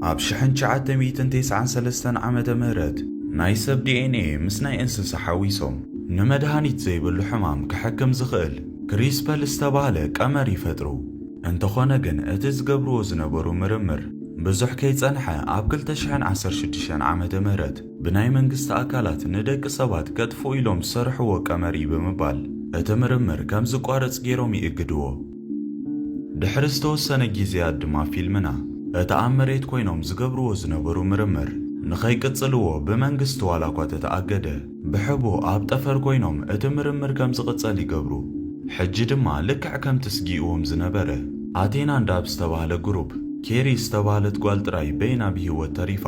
ኣብ ሽሕን ትሽዓተ ሚእትን ተስዓን ሰለስተን ዓመተ ምህረት ናይ ሰብ ዲ ኤን ኤ ምስ ናይ እንስሳ ሓዊሶም ንመድሃኒት ዘይብሉ ሕማም ክሕክም ዝኽእል ክሪስፐል ዝተባህለ ቀመር ይፈጥሩ። እንተኾነ ግን እቲ ዝገብርዎ ዝነበሩ ምርምር ብዙሕ ከይጸንሐ ኣብ ክልተ ሽሕን ዓሰርተ ሽዱሽተን ዓመተ ምህረት ብናይ መንግስቲ ኣካላት ንደቂ ሰባት ከጥፍኡ ኢሎም ዝሰርሕዎ ቀመር እዩ ብምባል እቲ ምርምር ከም ዝቋረጽ ገይሮም ይእግድዎ። ድሕሪ ዝተወሰነ ግዜያት ድማ ፊልምና እቲ ኣብ መሬት ኮይኖም ዝገብርዎ ዝነበሩ ምርምር ንኸይቅጽልዎ ብመንግስቲ ዋላ እኳ ተተኣገደ፣ ብሕቡእ ኣብ ጠፈር ኮይኖም እቲ ምርምር ከም ዝቕጸል ይገብሩ። ሕጂ ድማ ልክዕ ከምቲ ስጊእዎም ዝነበረ፣ ኣቴና እንዳብ ዝተባህለ ግሩፕ ኬሪ ዝተባህለት ጓል ጥራይ በይና ብህይወት ተሪፋ።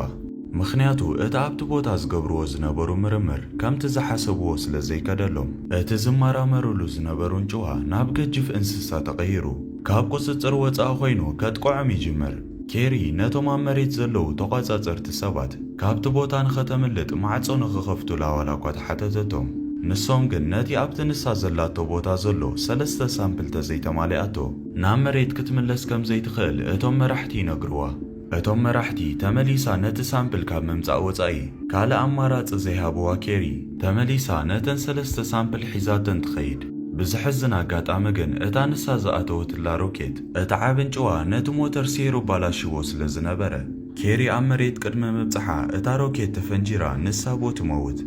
ምኽንያቱ እቲ ኣብቲ ቦታ ዝገብርዎ ዝነበሩ ምርምር ከምቲ ዝሓሰብዎ ስለ ዘይከደሎም፣ እቲ ዝመራመሩሉ ዝነበሩ እንጭዋ ናብ ገጅፍ እንስሳ ተቐይሩ። ካብ ቁጽጽር ወጻኢ ኮይኑ ከጥቅዖም ይጅምር። ኬሪ ነቶም ኣብ መሬት ዘለዉ ተቋጻጸርቲ ሰባት ካብቲ ቦታ ንኸተምልጥ ማዕጾ ንኽኸፍቱላ ዋላ እኳ ተሓተተቶም። ንሶም ግን ነቲ ኣብቲ ንሳ ዘላቶ ቦታ ዘሎ ሰለስተ ሳምፕል ተዘይተማሊኣቶ ናብ መሬት ክትምለስ ከም ዘይትኽእል እቶም መራሕቲ ይነግርዋ። እቶም መራሕቲ ተመሊሳ ነቲ ሳምፕል ካብ ምምጻእ ወጻኢ ካልእ ኣማራጺ ዘይሃብዋ ኬሪ፣ ተመሊሳ ነተን ሰለስተ ሳምፕል ሒዛተን ትኸይድ። ብዘሕዝን ኣጋጣሚ ግን እታ ንሳ ዝኣተወትላ ሮኬት እቲ ዓቢ እንጭዋ ነቲ ሞተር ሴሩ ኣባላሽዎ ስለ ዝነበረ፣ ኬሪ ኣብ መሬት ቅድሚ ምብጽሓ እታ ሮኬት ተፈንጂራ ንሳ ብኡ ትመውት።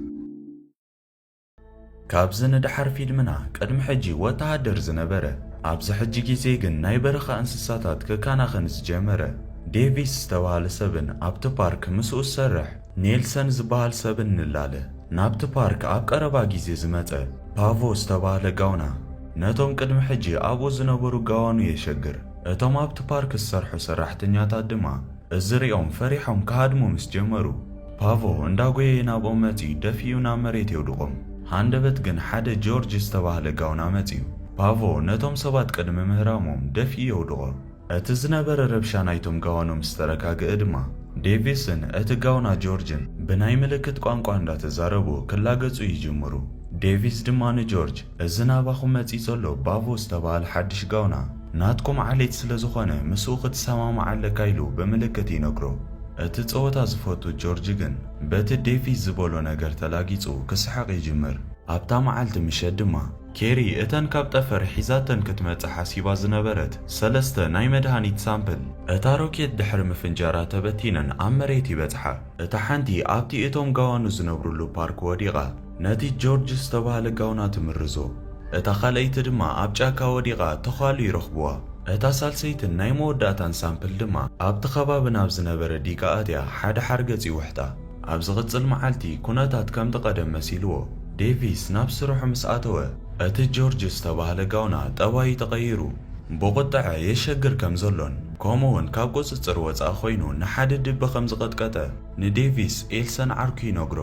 ካብዚ ንደሓር ፊልምና ቅድሚ ሕጂ ወተሃደር ዝነበረ፣ ኣብዚ ሕጂ ግዜ ግን ናይ በረኻ እንስሳታት ክከናኸን ዝጀመረ ዴቪስ ዝተባህለ ሰብን ኣብቲ ፓርክ ምስኡ ዝሰርሕ ኔልሰን ዝበሃል ሰብን ንላለ። ናብቲ ፓርክ ኣብ ቀረባ ግዜ ዝመጸ ፓቮ ዝተባህለ ጋውና ነቶም ቅድሚ ሕጂ ኣብኡ ዝነበሩ ጋዋኑ የሸግር። እቶም ኣብቲ ፓርክ ዝሰርሑ ሰራሕተኛታት ድማ እዚ ሪኦም ፈሪሖም ክሃድሙ ምስ ጀመሩ፣ ፓቮ እንዳጎየየ ናብኦም መጺኡ ደፊኡ ናብ መሬት የውድቖም። ሃንደበት ግን ሓደ ጆርጅ ዝተባህለ ጋውና መጺኡ። ፓቮ ነቶም ሰባት ቅድሚ ምህራሞም ደፊኡ የውድቖ። እቲ ዝነበረ ረብሻ ናይቶም ጋዋኑ ምስ ተረጋግአ ድማ፣ ዴቪስን እቲ ጋውና ጆርጅን ብናይ ምልክት ቋንቋ እንዳተዛረቡ ክላገጹ ይጅምሩ። ዴቪስ ድማ ንጆርጅ፣ "እዚ ናባኹም መጺእ ዘሎ ባቮ ዝተባህለ ሓድሽ ጋውና ናትኩም ዓሌት ስለ ዝኾነ ምስኡ ክትሰማማዕ ኣለካ" ኢሉ ብምልክት ይነግሮ። እቲ ጸወታ ዝፈቱ ጆርጅ ግን በቲ ዴቪስ ዝበሎ ነገር ተላጊጹ ክስሕቕ ይጅምር። ኣብታ መዓልቲ ምሸት ድማ ኬሪ እተን ካብ ጠፈር ሒዛተን ክትመጽእ ሓሲባ ዝነበረት ሰለስተ ናይ መድሃኒት ሳምፕል እታ ሮኬት ድሕሪ ምፍንጃራ ተበቲነን ኣብ መሬት ይበጽሓ። እታ ሓንቲ ኣብቲ እቶም ጋዋኑ ዝነብሩሉ ፓርክ ወዲቓ ነቲ ጆርጅ ዝተባህለ ጋውና ትምርዞ። እታ ካልኣይቲ ድማ ኣብ ጫካ ወዲቓ ተዃሉ ይረኽብዋ። እታ ሳልሰይትን ናይ መወዳእታን ሳምፕል ድማ ኣብቲ ከባቢ ናብ ዝነበረ ዲጋ ኣትያ ሓደ ሓርገጽ ይውሕጣ። ኣብ ዝቕጽል መዓልቲ ኩነታት ከምቲ ቀደም መሲልዎ ዴቪስ ናብ ስርሑ ምስ ኣተወ፣ እቲ ጆርጅ ዝተባህለ ጋውና ጠባዩ ተቐይሩ ብቑጥዐ የሸግር ከም ዘሎን ከምኡውን ካብ ቁጽጽር ወጻኢ ኮይኑ ንሓደ ድቢ ከም ዝቐጥቀጠ ንዴቪስ ኤልሰን ዓርኩ ይነግሮ።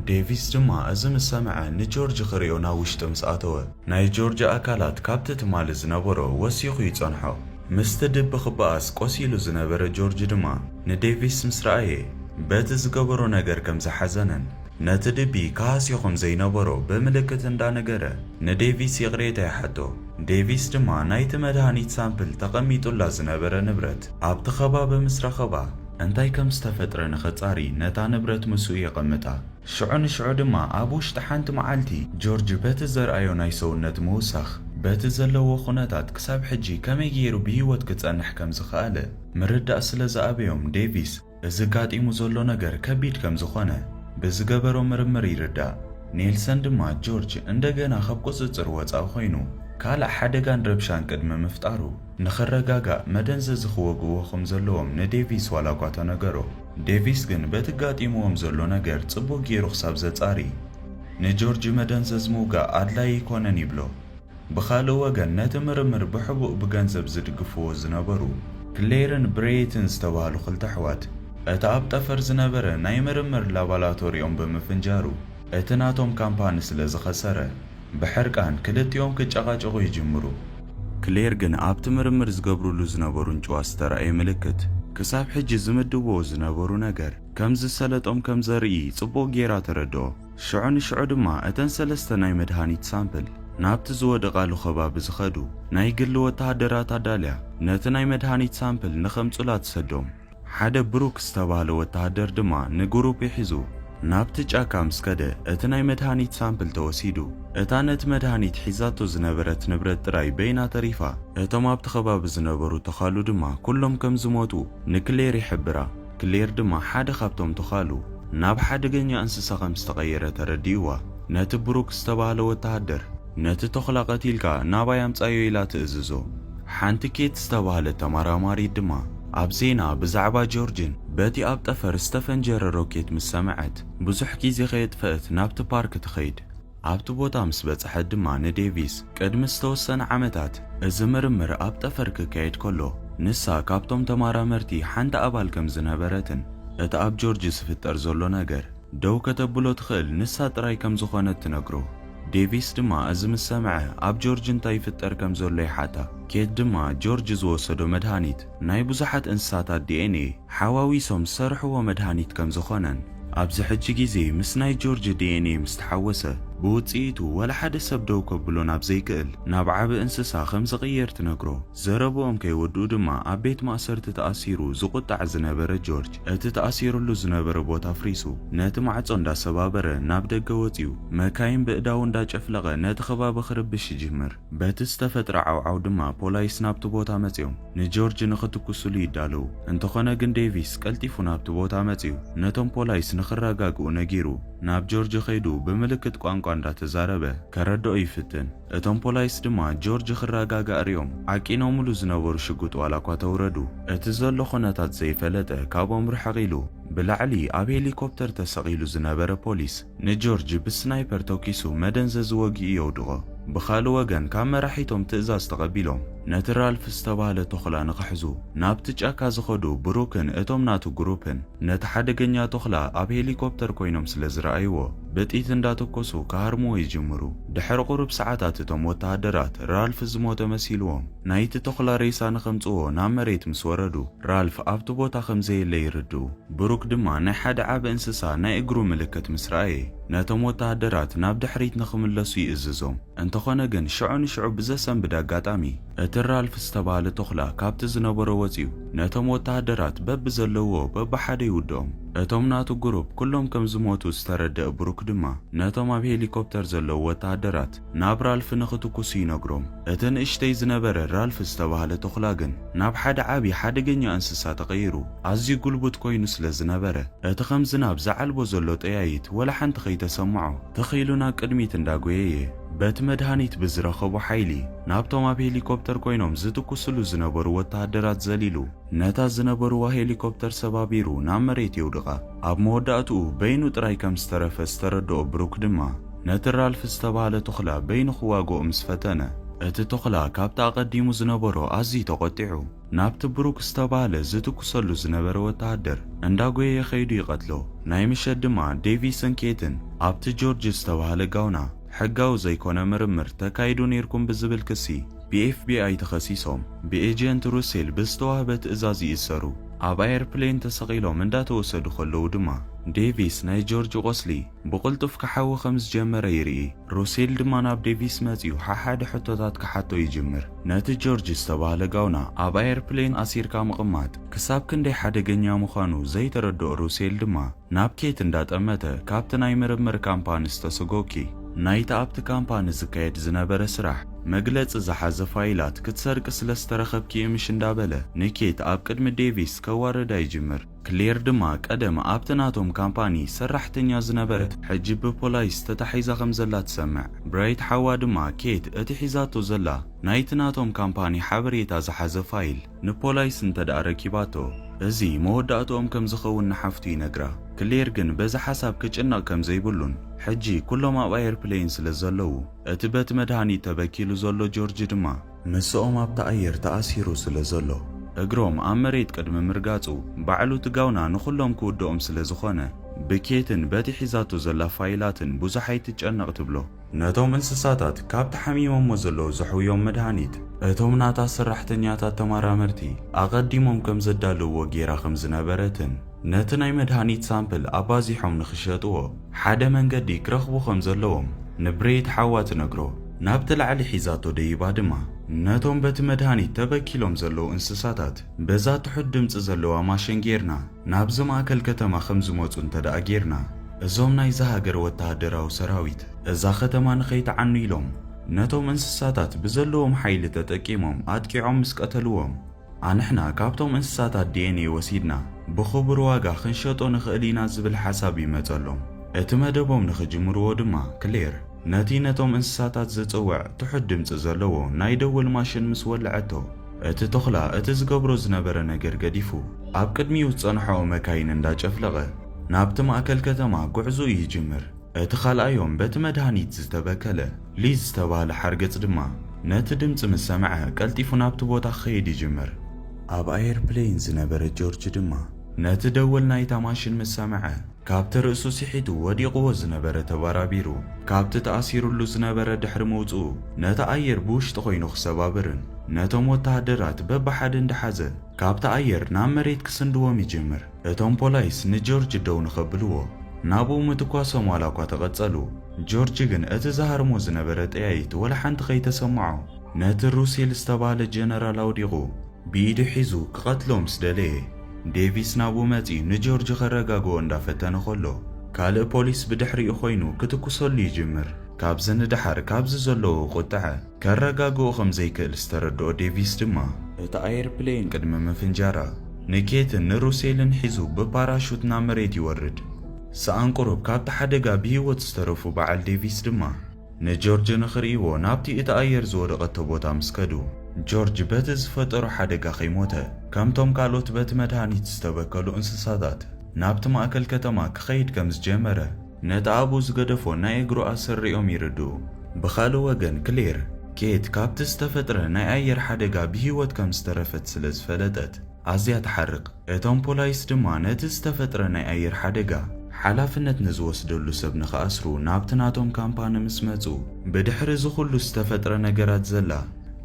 ዴቪስ ድማ እዚ ምስ ሰምዐ ንጆርጅ ክርእዮ ናብ ውሽጢ ምስ ኣተወ፣ ናይ ጆርጅ ኣካላት ካብቲ ትማሊ ዝነበሮ ወሲኹ ይጸንሖ። ምስቲ ድቢ ክበኣስ ቆሲሉ ዝነበረ ጆርጅ ድማ ንዴቪስ ምስ ረኣየ በቲ ዝገበሮ ነገር ከም ዝሓዘነን ነቲ ድቢ ክሃስዮ ከም ዘይነበሮ ብምልክት እንዳነገረ ንዴቪስ ይቕሬታ ይሓቶ። ዴቪስ ድማ ናይቲ መድሃኒት ሳምፕል ተቐሚጡላ ዝነበረ ንብረት ኣብቲ ከባቢ ምስ ረኸባ እንታይ ከም ዝተፈጥረ ንኸጻሪ ነታ ንብረት ምስኡ የቐምጣ። ሽዑ ንሽዑ ድማ ኣብ ውሽጢ ሓንቲ መዓልቲ ጆርጅ በቲ ዘርኣዮ ናይ ሰውነት ምውሳኽ በቲ ዘለዎ ኩነታት ክሳብ ሕጂ ከመይ ገይሩ ብህይወት ክጸንሕ ከም ዝኸኣለ ምርዳእ ስለ ዝኣበዮም ዴቪስ እዚ ጋጢሙ ዘሎ ነገር ከቢድ ከም ዝኾነ ብዝገበሮ ምርምር ይርዳእ። ኔልሰን ድማ ጆርጅ እንደገና ካብ ቁጽጽር ወጻኢ ኮይኑ ካልእ ሓደጋን ረብሻን ቅድሚ ምፍጣሩ ንኽረጋጋእ መደንዘዚ ክወግዎ ከም ዘለዎም ንዴቪስ ዋላ እኳ ተነገሮ። ዴቪስ ግን በቲ ጋጢምዎም ዘሎ ነገር ጽቡቕ ገይሩ ክሳብ ዘጻሪ ንጆርጅ መደንዘዝ ምውጋእ ኣድላዪ ኣይኮነን ይብሎ። ብኻልእ ወገን ነቲ ምርምር ብሕቡእ ብገንዘብ ዝድግፍዎ ዝነበሩ ክሌርን ብሬይትን ዝተባህሉ ክልተ ኣሕዋት እቲ ኣብ ጠፈር ዝነበረ ናይ ምርምር ላባላቶሪኦም ብምፍንጃሩ እቲ ናቶም ካምፓኒ ስለ ዝኸሰረ ብሕርቃን ክልቲኦም ክጨቓጨቑ ይጅምሩ። ክሌር ግን ኣብቲ ምርምር ዝገብሩሉ ዝነበሩ እንጭዋ ዝተራእየ ምልክት ክሳብ ሕጂ ዝምድብዎ ዝነበሩ ነገር ከም ዝሰለጦም ከም ዘርኢ ጽቡቕ ጌራ ተረድኦ። ሽዑ ንሽዑ ድማ እተን ሰለስተ ናይ መድሃኒት ሳምፕል ናብቲ ዝወደቓሉ ከባቢ ዝኸዱ ናይ ግሊ ወተሃደራት ኣዳልያ ነቲ ናይ መድሃኒት ሳምፕል ንኸምጹላ ትሰዶም። ሓደ ብሩክ ዝተባህለ ወተሃደር ድማ ንግሩፕ ሒዙ ናብቲ ጫካ ምስ ከደ፣ እቲ ናይ መድሃኒት ሳምፕል ተወሲዱ። እታ ነቲ መድሃኒት ሒዛቶ ዝነበረት ንብረት ጥራይ በይና ተሪፋ። እቶም ኣብቲ ከባቢ ዝነበሩ ተኻሉ ድማ ኩሎም ከም ዝሞቱ ንክሌር ይሕብራ። ክሌር ድማ ሓደ ካብቶም ተኻሉ ናብ ሓደገኛ እንስሳ ከም ዝተቐየረ ተረዲእዋ። ነቲ ብሩክ ዝተባህለ ወተሃደር፣ "ነቲ ተኹላ ቀቲልካ ናባይ ኣምጻዮ" ኢላ ትእዝዞ። ሓንቲ ኬት ዝተባህለት ተመራማሪት ድማ ኣብ ዜና ብዛዕባ ጆርጅን በቲ ኣብ ጠፈር ዝተፈንጀረ ሮኬት ምስ ሰምዐት፣ ብዙሕ ግዜ ከየጥፈአት ናብቲ ፓርክ ትኸይድ። ኣብቲ ቦታ ምስ በጽሐት ድማ ንዴቪስ፣ ቅድሚ ዝተወሰነ ዓመታት እዚ ምርምር ኣብ ጠፈር ክካየድ ከሎ፣ ንሳ ካብቶም ተመራመርቲ ሓንቲ ኣባል ከም ዝነበረትን እቲ ኣብ ጆርጅ ዝፍጠር ዘሎ ነገር ደው ከተብሎ ትኽእል ንሳ ጥራይ ከም ዝኾነት ትነግሮ። ዴቪስ ድማ እዚ ምስ ሰምዐ፣ ኣብ ጆርጅ እንታይ ይፍጠር ከም ዘሎ ይሓታ። ኬት ድማ ጆርጅ ዝወሰዶ መድሃኒት ናይ ብዙሓት እንስሳታት ዲኤንኤ ሓዋዊሶም ዝሰርሕዎ መድሃኒት ከም ዝኾነን፣ ኣብዚ ሕጂ ግዜ ምስ ናይ ጆርጅ ዲኤንኤ ምስ ተሓወሰ፣ ብውጽኢቱ ወላ ሓደ ሰብ ደው ከብሎ ናብ ዘይክእል ናብ ዓቢ እንስሳ ከም ዝቕየር ትነግሮ። ዘረብኦም ከይወድኡ ድማ ኣብ ቤት ማእሰርቲ ተኣሲሩ ዝቑጣዕ ዝነበረ ጆርጅ፣ እቲ ተኣሲሩሉ ዝነበረ ቦታ ኣፍሪሱ፣ ነቲ ማዕጾ እንዳሰባበረ ናብ ደገ ወጺኡ፣ መካይን ብእዳዉ እንዳጨፍለቐ ነቲ ከባቢ ክርብሽ ይጅምር። በቲ ዝተፈጥረ ዓውዓው ድማ ፖላይስ ናብቲ ቦታ መጺኦም ንጆርጅ ንኽትኩስሉ ይዳለዉ። እንተኾነ ግን ዴቪስ ቀልጢፉ ናብቲ ቦታ መጺኡ ነቶም ፖላይስ ንኽረጋግኡ ነጊሩ፣ ናብ ጆርጅ ከይዱ ብምልክት ቋንቋ እንዳተዛረበ ከረድኦ ይፍትን። እቶም ፖላይስ ድማ ጆርጅ ክረጋጋእ ሪኦም ዓቂኖምሉ ዝነበሩ ሽጉጥ ዋላ እኳ ተውረዱ፣ እቲ ዘሎ ኹነታት ዘይፈለጠ ካብኦም ርሕቕ ኢሉ ብላዕሊ ኣብ ሄሊኮፕተር ተሰቒሉ ዝነበረ ፖሊስ ንጆርጅ ብስናይፐር ተኲሱ መደንዘዚ ወጊኡ የውድቖ። ብኻልእ ወገን ካብ መራሒቶም ትእዛዝ ተቐቢሎም ነቲ ራልፍ ዝተባህለ ተኹላ ንኽሕዙ ናብቲ ጫካ ዝኸዱ ብሩክን እቶም ናቱ ግሩፕን ነቲ ሓደገኛ ተኹላ ኣብ ሄሊኮፕተር ኮይኖም ስለ ዝረኣይዎ ብጥይት እንዳተኮሱ ክሃርምዎ ይጅምሩ። ድሕሪ ቁሩብ ሰዓታት እቶም ወተሃደራት ራልፍ ዝሞተ መሲልዎም ናይቲ ተኹላ ሬሳ ንኸምጽዎ ናብ መሬት ምስ ወረዱ ራልፍ ኣብቲ ቦታ ከም ዘየለ ይርድኡ። ብሩክ ድማ ናይ ሓደ ዓቢ እንስሳ ናይ እግሩ ምልክት ምስ ረኣየ፣ ነቶም ወተሃደራት ናብ ድሕሪት ንኽምለሱ ይእዝዞም። እንተኾነ ግን፣ ሽዑ ንሽዑ ብዘሰንብድ ኣጋጣሚ፣ እቲ ራልፍ ዝተባህለ ተኹላ ካብቲ ዝነበሮ ወጺኡ፣ ነቶም ወተሃደራት በብዘለውዎ በብሓደ ይውድኦም። እቶም ናቱ ግሩፕ ኩሎም ከም ዝሞቱ ዝተረደአ ብሩክ ድማ፣ ነቶም ኣብ ሄሊኮፕተር ዘለዉ ወተሃደራት ናብ ራልፍ ንኽትኩሱ ይነግሮም። እቲ ንእሽተይ ዝነበረ ራልፍ ዝተባህለ ተኹላ ግን፣ ናብ ሓደ ዓቢ ሓደገኛ እንስሳ ተቐይሩ፣ ኣዝዩ ጉልቡት ኮይኑ ስለ ዝነበረ፣ እቲ ከም ዝናብ ዝዓልቦ ዘሎ ጠያይት ወላ ሓንቲ ከይተሰምዖ፣ ትኽ ኢሉ ናብ ቅድሚት እንዳጎየየ፣ በቲ መድሃኒት ብዝረኸቦ ሓይሊ፣ ናብቶም ኣብ ሄሊኮፕተር ኮይኖም ዝትኩስሉ ዝነበሩ ወተሃደራት ዘሊሉ፣ ነታ ዝነበርዋ ሄሊኮፕተር ሰባቢሩ ናብ መሬት የውድቓ። ኣብ መወዳእትኡ በይኑ ጥራይ ከም ዝተረፈ ዝተረድኦ ብሩክ ድማ፣ ነቲ ራልፍ ዝተባህለ ተኹላ በይኑ ክዋግኦ ምስ ፈተነ፣ እቲ ተኹላ ካብቲ ኣቐዲሙ ዝነበሮ ኣዝዩ ተቖጢዑ፣ ናብቲ ብሩክ ዝተባህለ ዝትኩሰሉ ዝነበረ ወተሃደር እንዳጎየየ ከይዱ ይቐትሎ። ናይ ምሸት ድማ ዴቪስን ኬትን ኣብቲ ጆርጅ ዝተባህለ ጋውና ሕጋዊ ዘይኮነ ምርምር ተካይዱ ነይርኩም ብዝብል ክሲ ብኤፍቢኣይ ተኸሲሶም ብኤጀንት ሩሴል ብዝተዋህበ ትእዛዝ ይእሰሩ። ኣብ ኣየርፕሌን ተሰቒሎም እንዳተወሰዱ ከለዉ ድማ ዴቪስ ናይ ጆርጅ ቖስሊ ብቕልጡፍ ክሓዊ ከም ዝጀመረ ይርኢ። ሩሴል ድማ ናብ ዴቪስ መጺኡ ሓሓደ ሕቶታት ክሓቶ ይጅምር። ነቲ ጆርጅ ዝተባህለ ጋውና ኣብ ኣየርፕሌን ኣሲርካ ምቕማጥ ክሳብ ክንደይ ሓደገኛ ምዃኑ ዘይተረድኦ ሩሴል ድማ ናብ ኬት እንዳጠመተ ካብቲ ናይ ምርምር ካምፓኒ ዝተሰጎኪ ናይቲ ኣብቲ ካምፓኒ ዝካየድ ዝነበረ ስራሕ መግለጺ ዝሓዘ ፋይላት ክትሰርቂ ስለ ዝተረኸብኪ ምሽ እንዳበለ ንኬት ኣብ ቅድሚ ዴቪስ ከዋርዳ ይጅምር። ክሌር ድማ ቀደም ኣብቲ ናቶም ካምፓኒ ሰራሕተኛ ዝነበረት ሕጂ ብፖላይስ ተታሒዛ ከም ዘላ ትሰምዕ። ብራይት ሓዋ ድማ ኬት እቲ ሒዛቶ ዘላ ናይቲ ናቶም ካምፓኒ ሓበሬታ ዝሓዘ ፋይል ንፖላይስ እንተ ደኣ ረኪባቶ፣ እዚ መወዳእትኦም ከም ዝኸውን ንሓፍቱ ይነግራ። ክሌር ግን በዚ ሓሳብ ክጭነቕ ከም ዘይብሉን ሕጂ ኩሎም ኣብ ኣየርፕሌን ስለ ዘለዉ፣ እቲ በቲ መድሃኒት ተበኪሉ ዘሎ ጆርጅ ድማ ምስኦም ኣብቲ ኣየር ተኣሲሩ ስለ ዘሎ፣ እግሮም ኣብ መሬት ቅድሚ ምርጋጹ ባዕሉ እቲ ጋውና ንኹሎም ክውድኦም ስለ ዝኾነ፣ ብኬትን በቲ ሒዛቶ ዘላ ፋይላትን ብዙሕ ኣይትጨነቕ ትብሎ። ነቶም እንስሳታት ካብቲ ሓሚሞሞ ዘለዉ ዘሕውዮም መድሃኒት፣ እቶም ናታ ሰራሕተኛታት ተመራመርቲ ኣቐዲሞም ከም ዘዳለውዎ ጌራ ከም ዝነበረትን፣ ነቲ ናይ መድሃኒት ሳምፕል ኣባዚሖም ንኽሸጥዎ ሓደ መንገዲ ክረኽቡ ከም ዘለዎም ንብሬት ሓዋ ትነግሮ። ናብቲ ላዕሊ ሒዛቶ ደይባ ድማ፣ ነቶም በቲ መድሃኒት ተበኪሎም ዘለዉ እንስሳታት በዛ ትሑት ድምጺ ዘለዋ ማሽን ጌርና ናብዚ ማእከል ከተማ ከም ዝመጹ እንተ ደኣ ጌርና፣ እዞም ናይዛ ሃገር ወተሃደራዊ ሰራዊት እዛ ከተማ ንኸይትዓኑ ኢሎም ነቶም እንስሳታት ብዘለዎም ሓይሊ ተጠቂሞም ኣጥቂዖም ምስ ቀተልዎም፣ ኣንሕና ካብቶም እንስሳታት ዲ ኤን ኤ ወሲድና ብኽቡር ዋጋ ክንሸጦ ንኽእል ኢና ዝብል ሓሳብ ይመጸሎም። እቲ መደቦም ንኽጅምርዎ ድማ ክሌር ነቲ ነቶም እንስሳታት ዝጽውዕ ትሑት ድምጺ ዘለዎ ናይ ደወል ማሽን ምስ ወልዐቶ፣ እቲ ተኹላ እቲ ዝገብሮ ዝነበረ ነገር ገዲፉ ኣብ ቅድሚኡ ዝጸንሖ መካይን እንዳጨፍለቐ ናብቲ ማእከል ከተማ ጉዕዞኡ ይጅምር። እቲ ካልኣዮም በቲ መድሃኒት ዝተበከለ ሊዝ ዝተባህለ ሓርገጽ ድማ ነቲ ድምጺ ምስ ሰምዐ ቀልጢፉ ናብቲ ቦታ ክኸይድ ይጅምር። ኣብ ኣየር ፕሌን ዝነበረ ጆርጅ ድማ ነቲ ደወል ናይታ ማሽን ምስ ሰምዐ ካብቲ ርእሱ ስሒቱ ወዲቕዎ ዝነበረ ተባራቢሩ ካብቲ ተኣሲሩሉ ዝነበረ ድሕሪ ምውጽኡ ነቲ ኣየር ብውሽጢ ኮይኑ ክሰባብርን ነቶም ወተሃደራት በብሓደ እንዳሓዘ ካብቲ ኣየር ናብ መሬት ክስንድዎም ይጅምር። እቶም ፖላይስ ንጆርጅ ደው ንኸብልዎ ናብኡ ምትኳሶም ዋላ እኳ ተቐጸሉ፣ ጆርጅ ግን እቲ ዝሃርሞ ዝነበረ ጠያይት ወላ ሓንቲ ከይተሰምዖ ነቲ ሩሴል ዝተባህለ ጀነራል ኣውዲቑ ብኢዱ ሒዙ ክቐትሎ ምስ ደለየ፣ ዴቪስ ናብኡ መጺኡ ንጆርጅ ከረጋግኦ እንዳፈተነ ከሎ፣ ካልእ ፖሊስ ብድሕሪኡ ኮይኑ ክትኩሰሉ ይጅምር። ካብዚ ንደሓር ካብዚ ዘለዎ ቁጥዐ ከረጋግኦ ከም ዘይክእል ዝተረድኦ ዴቪስ ድማ፣ እቲ ኣየር ፕሌን ቅድሚ ምፍንጃራ ንኬትን ንሩሴልን ሒዙ ብፓራሹት ናብ መሬት ይወርድ። ሰኣን ቁሩብ ካብቲ ሓደጋ ብህይወት ዝተረፉ በዓል ዴቪስ ድማ ንጆርጅ ንኽርእይዎ ናብቲ እቲ ኣየር ዝወደቐቶ ቦታ ምስ ከዱ፣ ጆርጅ በቲ ዝፈጠሮ ሓደጋ ከይሞተ፣ ከምቶም ካልኦት በቲ መድሃኒት ዝተበከሉ እንስሳታት ናብቲ ማእከል ከተማ ክኸይድ ከም ዝጀመረ፣ ነቲ ኣብኡ ዝገደፎ ናይ እግሩ ኣሰር ሪኦም ይርድኡ። ብኻልእ ወገን ክሌር፣ ኬት ካብቲ ዝተፈጥረ ናይ ኣየር ሓደጋ ብህይወት ከም ዝተረፈት ስለ ዝፈለጠት ኣዝያ ትሓርቕ። እቶም ፖላይስ ድማ ነቲ ዝተፈጥረ ናይ ኣየር ሓደጋ ሓላፍነት ንዝወስደሉ ሰብ ንኽኣስሩ ናብቲ ናቶም ካምፓኒ ምስ መጹ፣ ብድሕሪ እዚ ኩሉ ዝተፈጥረ ነገራት ዘላ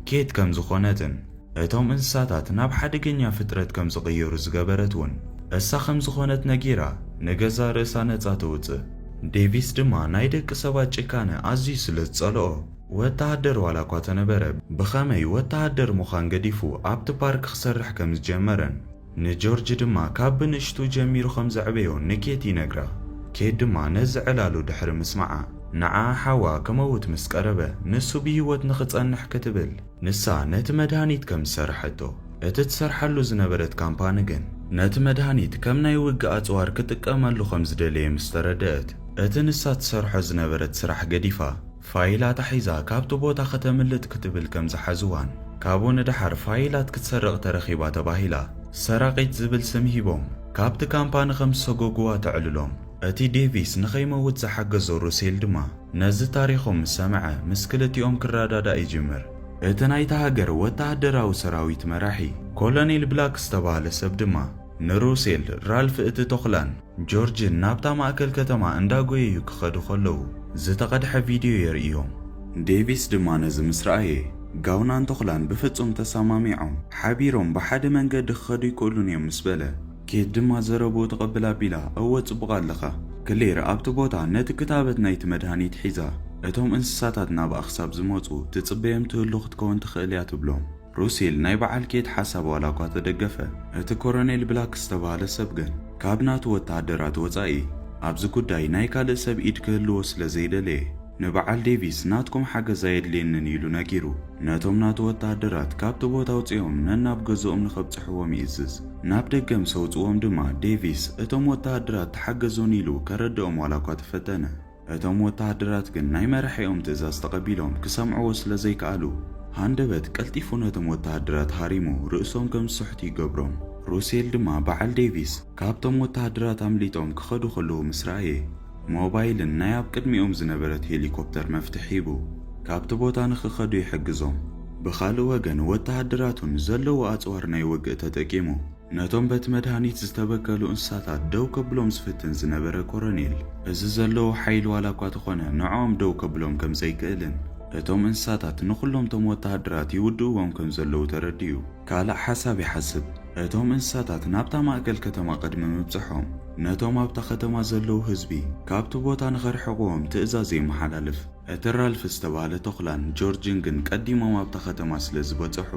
ኬት ከም ዝኾነትን እቶም እንስሳታት ናብ ሓደገኛ ፍጥረት ከም ዝቕየሩ ዝገበረት እውን እሳ ከም ዝኾነት ነጊራ ንገዛእ ርእሳ ነጻ ተውጽእ። ዴቪስ ድማ ናይ ደቂ ሰባት ጭካነ ኣዝዩ ስለ ዝጸልኦ፣ ወተሃደር ዋላ እኳ ተነበረ፣ ብኸመይ ወተሃደር ምዃን ገዲፉ ኣብቲ ፓርክ ክሰርሕ ከም ዝጀመረን ንጆርጅ ድማ ካብ ብንእሽቱ ጀሚሩ ከም ዘዕበዮ ንኬት ይነግራ። ኬት ድማ ነዚ ዕላሉ ድሕሪ ምስማዓ፣ ንዓ ሓዋ ክመውት ምስ ቀረበ፣ ንሱ ብህይወት ንኽጸንሕ ክትብል ንሳ ነቲ መድሃኒት ከም ዝሰርሐቶ፣ እቲ ትሰርሓሉ ዝነበረት ካምፓኒ ግን ነቲ መድሃኒት ከም ናይ ውግእ ኣጽዋር ክጥቀመሉ ከም ዝደለየ ምስ ተረድአት፣ እቲ ንሳ ትሰርሖ ዝነበረት ስራሕ ገዲፋ ፋይላታ ሒዛ ካብቲ ቦታ ከተምልጥ ክትብል ከም ዝሓዝዋን፣ ካብኡ ንደሓር ፋይላት ክትሰርቕ ተረኺባ ተባሂላ ሰራቒት ዝብል ስም ሂቦም ካብቲ ካምፓኒ ከም ዝሰጎግዋ ተዕልሎም። እቲ ዴቪስ ንኸይመውት ዝሓገዞ ሩሴል ድማ ነዚ ታሪኾም ምስ ሰምዐ ምስ ክልቲኦም ክረዳዳእ ይጅምር። እቲ ናይታ ሃገር ወተሃደራዊ ሰራዊት መራሒ ኮሎኔል ብላክ ዝተባህለ ሰብ ድማ ንሩሴል፣ ራልፍ እቲ ተኹላን ጆርጅን ናብታ ማእከል ከተማ እንዳጎየዩ ክኸዱ ከለዉ ዝተቐድሐ ቪድዮ የርእዮም። ዴቪስ ድማ ነዚ ምስ ረኣየ፣ ጋውናን ተኹላን ብፍጹም ተሰማሚዖም ሓቢሮም ብሓደ መንገዲ ክኸዱ ይክእሉን እዮም ምስ በለ፣ ኬት ድማ ዘረብኡ ተቐብላ ኣቢላ፣ እወ ጽቡቕ ኣለኻ። ክሌር ኣብቲ ቦታ ነቲ ክታበት ናይቲ መድሃኒት ሒዛ፣ እቶም እንስሳታት ናብኣ ክሳብ ዝመጹ ትጽበዮም ትህሉ ክትከውን ትኽእል እያ ትብሎም። ሩሴል ናይ በዓል ኬት ሓሳብ ዋላ እኳ ተደገፈ፣ እቲ ኮሎኔል ብላክ ዝተባህለ ሰብ ግን ካብ ናቱ ወተሃደራት ወጻኢ ኣብዚ ጉዳይ ናይ ካልእ ሰብ ኢድ ክህልዎ ስለ ዘይደለየ፣ ንበዓል ዴቪስ ናትኩም ሓገዝ ኣየድልየንን ኢሉ ነጊሩ፣ ነቶም ናቱ ወተሃደራት ካብቲ ቦታ ኣውጺኦም ነናብ ገዝኦም ንኸብጽሕዎም ይእዝዝ። ናብ ደገ ምስ ኣውጽዎም ድማ ዴቪስ እቶም ወተሃደራት ተሓገዙኒ ኢሉ ከረድኦም ዋላ እኳ ተፈተነ፣ እቶም ወተሃደራት ግን ናይ መራሒኦም ትእዛዝ ተቐቢሎም ክሰምዕዎ ስለ ዘይከኣሉ፣ ሃንደበት ቀልጢፉ ነቶም ወተሃደራት ሃሪሙ ርእሶም ከም ዝስሕቱ ይገብሮም። ሩሴል ድማ በዓል ዴቪስ ካብቶም ወተሃደራት ኣምሊጦም ክኸዱ ከለዉ ምስ ረኣየ፣ ሞባይልን ናይ ኣብ ቅድሚኦም ዝነበረት ሄሊኮፕተር መፍትሕ ሂቡ ካብቲ ቦታ ንኽኸዱ ይሕግዞም። ብኻልእ ወገን ወተሃደራቱን ዘለዎ ኣጽዋር ናይ ውግእ ተጠቂሙ ነቶም በቲ መድሃኒት ዝተበከሉ እንስሳታት ደው ከብሎም ዝፍትን ዝነበረ ኮሎኔል፣ እዚ ዘለዎ ሓይሊ ዋላ እኳ ተኾነ ንዕኦም ደው ከብሎም ከም ዘይክእልን እቶም እንስሳታት ንኹሎም እቶም ወተሃደራት ይውድእዎም ከም ዘለዉ ተረዲኡ ካልእ ሓሳብ ይሓስብ። እቶም እንስሳታት ናብታ ማእከል ከተማ ቅድሚ ምብጽሖም ነቶም ኣብታ ከተማ ዘለዉ ህዝቢ ካብቲ ቦታ ንኸርሕቕዎም ትእዛዝ የመሓላልፍ። እቲ ራልፍ ዝተባህለ ተኹላን ጆርጅን ግን ቀዲሞም ኣብታ ከተማ ስለ ዝበጽሑ፣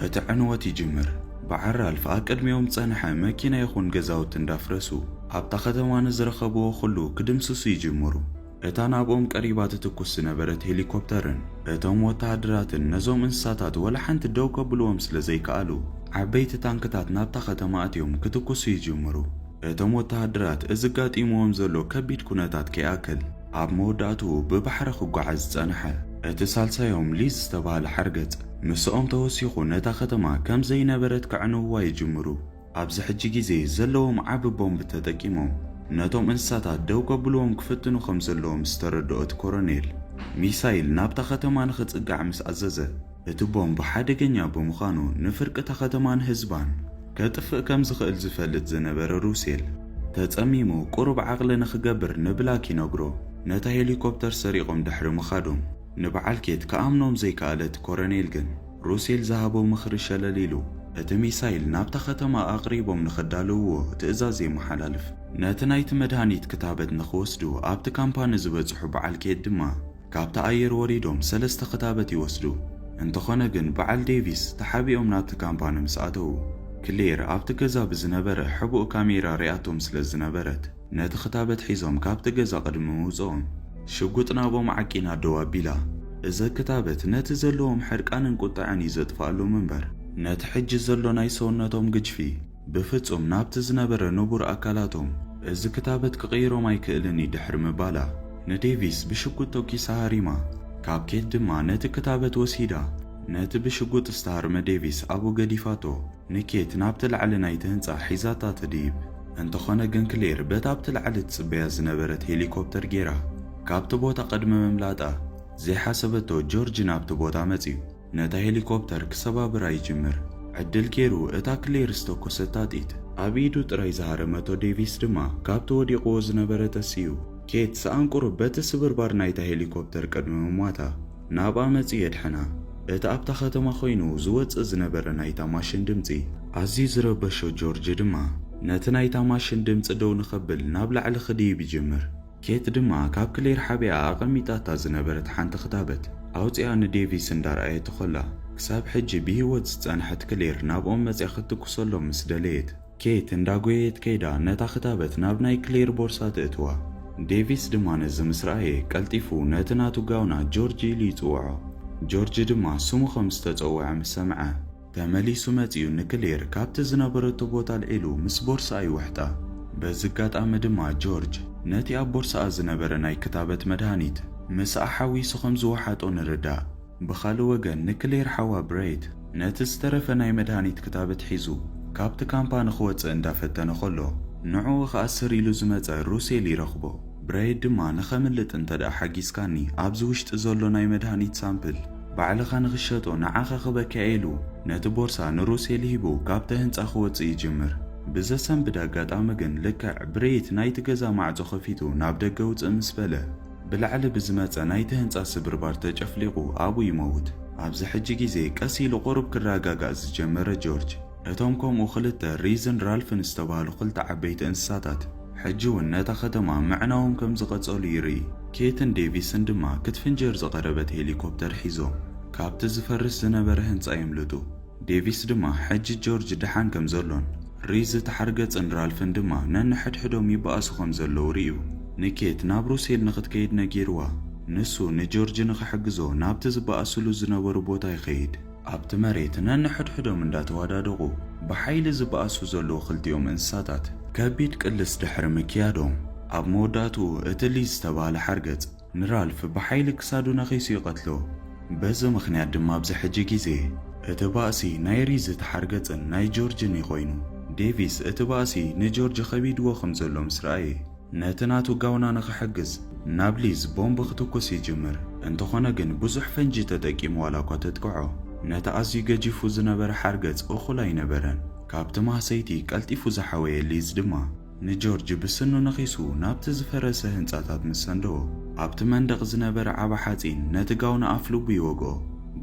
እቲ ዕንወት ይጅምር። በዓል ራልፍ ኣብ ቅድሚኦም ዝጸንሐ መኪና ይኹን ገዛውቲ እንዳፍረሱ፣ ኣብታ ከተማ ንዝረኸብዎ ኩሉ ክድምስሱ ይጅምሩ። እታ ናብኦም ቀሪባ ትትኩስ ዝነበረት ሄሊኮፕተርን እቶም ወተሃደራትን ነዞም እንስሳታት ወላ ሓንቲ ደው ከብልዎም ስለ ዘይከኣሉ፣ ዓበይቲ ታንክታት ናብታ ከተማ ኣትዮም ክትኩሱ ይጅምሩ። እቶም ወተሃደራት እዚ ጋጢምዎም ዘሎ ከቢድ ኩነታት ከይኣክል፣ ኣብ መወዳእትኡ ብባሕሪ ክጓዓዝ ዝጸንሐ እቲ ሳልሳዮም ሊዝ ዝተባህለ ሓርገጽ ምስኦም ተወሲኹ ነታ ከተማ ከም ዘይነበረት ከዕንውዋ ይጅምሩ። ኣብዚ ሕጂ ግዜ ዘለዎም ዓቢ ቦምብ ተጠቂሞም ነቶም እንስሳታት ደው ከብልዎም ክፍትኑ ከም ዘለዎም ዝተረድኦ እቲ ኮረኔል፣ ሚሳይል ናብታ ከተማ ንኽጽጋዕ ምስ ኣዘዘ፣ እቲ ቦምብ ሓደገኛ ብምዃኑ ንፍርቂ እታ ከተማን ህዝባን ከጥፍእ ከም ዝኽእል ዝፈልጥ ዝነበረ ሩሴል፣ ተጸሚሙ ቁሩብ ዓቕሊ ንኽገብር ንብላክ ይነግሮ። ነታ ሄሊኮፕተር ሰሪቖም ድሕሪ ምኻዶም፣ ንበዓል ኬት ክኣምኖም ዘይከኣለ እቲ ኮረኔል ግን፣ ሩሴል ዝሃቦ ምኽሪ ሸለል ኢሉ፣ እቲ ሚሳይል ናብታ ከተማ ኣቕሪቦም ንኸዳልውዎ ትእዛዝ የመሓላልፍ። ነቲ ናይቲ መድሃኒት ክታበት ንኽወስዱ ኣብቲ ካምፓኒ ዝበጽሑ በዓል ኬት ድማ፣ ካብቲ ኣየር ወሪዶም ሰለስተ ክታበት ይወስዱ። እንተኾነ ግን በዓል ዴቪስ ተሓቢኦም ናብቲ ካምፓኒ ምስ ኣተዉ፣ ክሌር ኣብቲ ገዛ ብዝነበረ ሕቡእ ካሜራ ሪኣቶም ስለ ዝነበረት፣ ነቲ ክታበት ሒዞም ካብቲ ገዛ ቅድሚ ምውጽኦም፣ ሽጉጥ ናብኦም ዓቂና ደው ኣቢላ። እዚ ክታበት ነቲ ዘለዎም ሕርቃንን ቁጥዐን እዩ ዘጥፍኣሎም እምበር፣ ነቲ ሕጂ ዘሎ ናይ ሰውነቶም ግጅፊ ብፍጹም ናብቲ ዝነበረ ንቡር ኣካላቶም እዚ ክታበት ክቕይሮም ኣይክእልን እዩ ድሕሪ ምባላ፣ ንዴቪስ ብሽጉጥ ተኲሳ ሃሪማ። ካብ ኬት ድማ ነቲ ክታበት ወሲዳ፣ ነቲ ብሽጉጥ ዝተሃርመ ዴቪስ ኣብኡ ገዲፋቶ፣ ንኬት ናብቲ ላዕሊ ናይቲ ህንጻ ሒዛታ ትድይብ። እንተኾነ ግን ክሌር በታ ኣብቲ ላዕሊ ትጽበያ ዝነበረት ሄሊኮፕተር ጌራ፣ ካብቲ ቦታ ቅድሚ ምምላጣ፣ ዘይሓሰበቶ ጆርጅ ናብቲ ቦታ መጺኡ። ነታ ሄሊኮፕተር ክሰባብራ ይጅምር። ዕድል ጌሩ እታ ክሌር ዝተኮሰታ ጢት ኣብ ኢዱ ጥራይ ዝሃረመቶ ዴቪስ ድማ ካብቲ ወዲቕዎ ዝነበረ ተሲኡ፣ ኬት ሰኣን ቁሩብ በቲ ስብርባር ናይታ ሄሊኮፕተር ቅድሚ ምሟታ ናብኣ መጺኡ የድሕና። እቲ ኣብታ ከተማ ኮይኑ ዝወጽእ ዝነበረ ናይታ ማሽን ድምጺ ኣዝዩ ዝረበሾ ጆርጅ ድማ ነቲ ናይታ ማሽን ድምጺ ደው ንኸብል ናብ ላዕሊ ክድይብ ይጅምር። ኬት ድማ ካብ ክሌር ሓቢኣ ኣቐሚጣታ ዝነበረት ሓንቲ ክታበት ኣውጺኣ ንዴቪስ እንዳረኣየቶ ከላ፣ ክሳብ ሕጂ ብህይወት ዝጸንሐት ክሌር ናብኦም መጺኣ ክትትኩሰሎም ምስ ደለየት፣ ኬት እንዳጎየየት ከይዳ ነታ ክታበት ናብ ናይ ክሌር ቦርሳ ትእትዋ። ዴቪስ ድማ ነዚ ምስ ረኣየ ቀልጢፉ ነቲ ናቱ ጋውና ጆርጅ ኢሉ ይጽውዖ። ጆርጅ ድማ ስሙ ከም ዝተጸውዐ ምስ ሰምዐ፣ ተመሊሱ መጺኡ ንክሌር ካብቲ ዝነበረቶ ቦታ ኣልዒሉ ምስ ቦርስኣ ይውሕጣ። በዚ ኣጋጣሚ ድማ ጆርጅ ነቲ ኣብ ቦርስኣ ዝነበረ ናይ ክታበት መድሃኒት ምስኣ ሓዊሱ ከም ዝወሓጦ ንርዳእ። ብኻልእ ወገን ንክሌር ሓዋ ብሬት ነቲ ዝተረፈ ናይ መድሃኒት ክታበት ሒዙ ካብቲ ካምፓኒ ክወጽእ እንዳፈተነ ከሎ፣ ንዕኡ ክኣስር ኢሉ ዝመጸ ሩሴል ይረኽቦ። ብሬት ድማ ንኸምልጥ እንተ ደኣ ሓጊዝካኒ ኣብዚ ውሽጢ ዘሎ ናይ መድሃኒት ሳምፕል ባዕልኻ ንኽሸጦ ንዓኻ ክበካ ኢሉ ነቲ ቦርሳ ንሩሴል ሂቡ ካብቲ ህንጻ ክወጽእ ይጅምር። ብዘሰንብድ ኣጋጣሚ ግን ልክዕ ብሬት ናይቲ ገዛ ማዕጾ ከፊቱ ናብ ደገ ውጽእ ምስ በለ ብላዕሊ ብዝመጸ ናይቲ ህንጻ ስብርባር ተጨፍሊቑ ኣብኡ ይመውት። ኣብዚ ሕጂ ግዜ ቀስ ኢሉ ቁሩብ ክረጋጋእ ዝጀመረ ጆርጅ እቶም ከምኡ ክልተ ሪዝን ራልፍን ዝተባህሉ ክልተ ዓበይቲ እንስሳታት ሕጂ እውን ነታ ከተማ ምዕናዎም ከም ዝቐጸሉ ይርኢ። ኬትን ዴቪስን ድማ ክትፍንጀር ዝቐረበት ሄሊኮፕተር ሒዞም ካብቲ ዝፈርስ ዝነበረ ህንጻ የምልጡ። ዴቪስ ድማ ሕጂ ጆርጅ ደሓን ከም ዘሎን ሪዝ ተሓርገጽን ራልፍን ድማ ነንሕድሕዶም ይበኣሱ ከም ዘለዉ ርእዩ ንኬት ናብ ሩሴል ንኽትከይድ ነጊርዋ። ንሱ ንጆርጅ ንኽሕግዞ ናብቲ ዝበኣስሉ ዝነበሩ ቦታ ይኸይድ። ኣብቲ መሬት ነንሕድሕዶም እንዳተዋዳደቑ ብሓይሊ ዝበኣሱ ዘለዉ ክልቲኦም እንስሳታት ከቢድ ቅልስ ድሕሪ ምክያዶም፣ ኣብ መወዳእትኡ እቲ ሊዝ ዝተባህለ ሓርገጽ ንራልፍ ብሓይሊ ክሳዱ ነኺሱ ይቐትሎ። በዚ ምኽንያት ድማ ኣብዚ ሕጂ ግዜ እቲ ባእሲ ናይ ሪዝ ተሓርገጽን ናይ ጆርጅን እዩ ኮይኑ። ዴቪስ እቲ ባእሲ ንጆርጅ ኸቢድዎ ከም ዘሎ ምስ ረኣየ፣ ነቲ ናቱ ጋውና ንኽሕግዝ ናብ ሊዝ ቦምብ ክትኩስ ይጅምር። እንተኾነ ግን ብዙሕ ፈንጂ ተጠቂሙ ዋላ እኳ ተጥቅዖ፣ ነቲ ኣዝዩ ገጂፉ ዝነበረ ሓርገጽ እኹል ኣይነበረን። ካብቲ ማህሰይቲ ቀልጢፉ ዝሓወየ ሊዝ ድማ ንጆርጅ ብስኑ ነኺሱ ናብቲ ዝፈረሰ ህንጻታት ምስ ሰንደዎ፣ ኣብቲ መንደቕ ዝነበረ ዓቢ ሓጺን ነቲ ጋውና ኣፍ ልቡ ይወግኦ።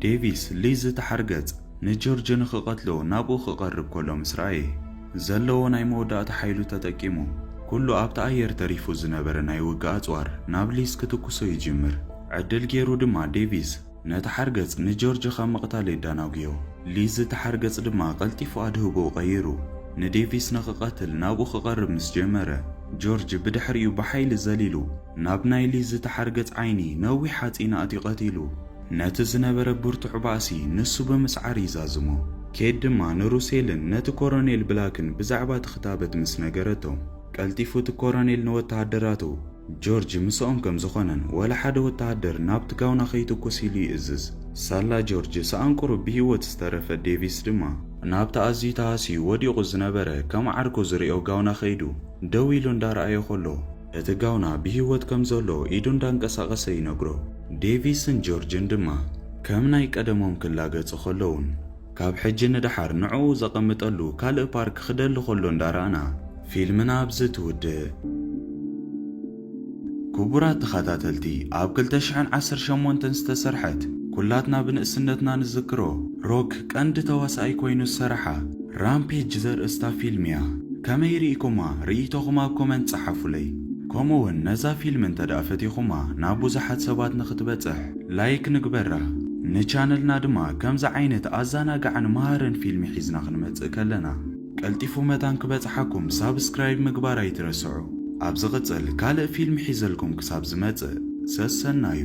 ዴቪስ ሊዝ ተሓርገጽ ንጆርጅ ንኽቐትሎ ናብኡ ክቐርብ ከሎ ምስ ረኣየ፣ ዘለዎ ናይ መወዳእታ ሓይሉ ተጠቂሙ ኩሉ ኣብቲ ኣየር ተሪፉ ዝነበረ ናይ ውግእ ኣጽዋር ናብ ሊዝ ክትኩሶ ይጅምር። ዕድል ገይሩ ድማ ዴቪስ ነቲ ሓርገጽ ንጆርጅ ካብ ምቕታል የዳናጉዮ። ሊዝ እቲ ሓርገጽ ድማ ቀልጢፉ ኣድህቦ ቀይሩ ንዴቪስ ንኽቐትል ናብኡ ክቐርብ ምስ ጀመረ፣ ጆርጅ ብድሕሪኡ ብሓይሊ ዘሊሉ ናብ ናይ ሊዝ እቲ ሓርገጽ ዓይኒ ነዊሕ ሓጺን ኣእትዩ ቀቲሉ። ነቲ ዝነበረ ብርቱዕ ባእሲ ንሱ ብምስዓር ይዛዝሞ። ኬት ድማ ንሩሴልን ነቲ ኮሮኔል ብላክን ብዛዕባ እቲ ክታበት ምስ ነገረቶም፣ ቀልጢፉ እቲ ኮሮኔል ንወተሃደራቱ ጆርጅ ምስኦም ከም ዝኾነን ወላ ሓደ ወተሃደር ናብቲ ጋውና ከይትኩስ ኢሉ ይእዝዝ። ሳላ ጆርጅ ሰኣን ቁሩብ ብህይወት ዝተረፈ ዴቪስ ድማ ናብቲ ኣዝዩ ተሃስዩ ወዲቑ ዝነበረ ከም ዓርኩ ዝሪኦ ጋውና ከይዱ ደው ኢሉ እንዳረኣዮ ከሎ፣ እቲ ጋውና ብህይወት ከም ዘሎ ኢዱ እንዳንቀሳቐሰ ይነግሮ። ዴቪስን ጆርጅን ድማ ከም ናይ ቀደሞም ክላገጹ ከለውን ካብ ሕጂ ንደሓር ንዕኡ ዘቐምጠሉ ካልእ ፓርክ ክደሊ ከሎ እንዳረኣና ፊልምና ኣብዚ ትውድእ። ክቡራት ተኸታተልቲ፣ ኣብ ክልተ ሽሕን ዓሰርተ ሸሞንተን ዝተሰርሐት ኩላትና ብንእስነትና ንዝክሮ ሮክ ቀንዲ ተዋሳኣይ ኮይኑ ዝሰረሓ ራምፔጅ ዘርእስታ ፊልም እያ። ከመይ ርኢኩማ? ርኢቶኹም ኣብ ኮመንት ጸሓፉለይ። ከምኡ እውን ነዛ ፊልም እንተ ደኣ ፈቲኹማ ናብ ብዙሓት ሰባት ንኽትበጽሕ ላይክ ንግበራ። ንቻነልና ድማ ከምዚ ዓይነት ኣዘናጋዕን መሃርን ፊልም ሒዝና ክንመጽእ ከለና ቀልጢፉ መታን ክበጽሓኩም ሳብስክራይብ ምግባር ኣይትረስዑ። ኣብ ዝቕጽል ካልእ ፊልም ሒዘልኩም ክሳብ ዝመጽእ ሰሰናዩ።